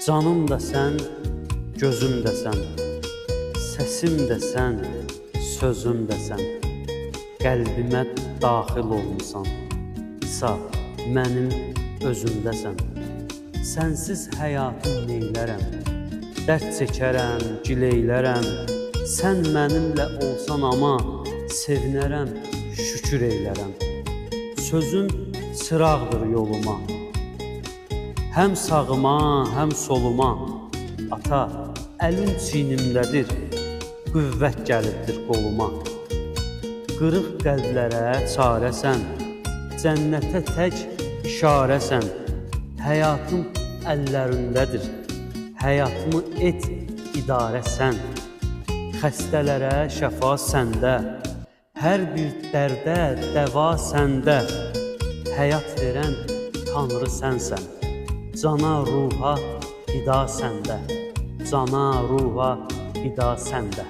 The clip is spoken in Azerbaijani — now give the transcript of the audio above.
Canım da sən, gözüm də sən, səsim də sən, sözüm də sən. Qəlbimə daxil olmusan, İsa, mənim özümdəsən. Sənsiz həyatım neylərəm? Dərd çəkərəm, gileylərəm. Sən mənimlə olsan amma sevinərəm, şükür eylərəm. Sözün çıraqdır yoluma. Həm sağıma, həm soluma. Ata, əlin çiynimdədir, qüvvət gəlibdir qoluma. Qırıq qəlblərə çarəsən, cənnətə tək işarəsən. Həyatım əllərindədir, həyatımı et idarə sən. Xəstələrə şəfa səndə, hər bir dərdə dəva səndə. Həyat verən Tanrı sənsən, cana, ruha qida səndə. Cana, ruha qida səndə.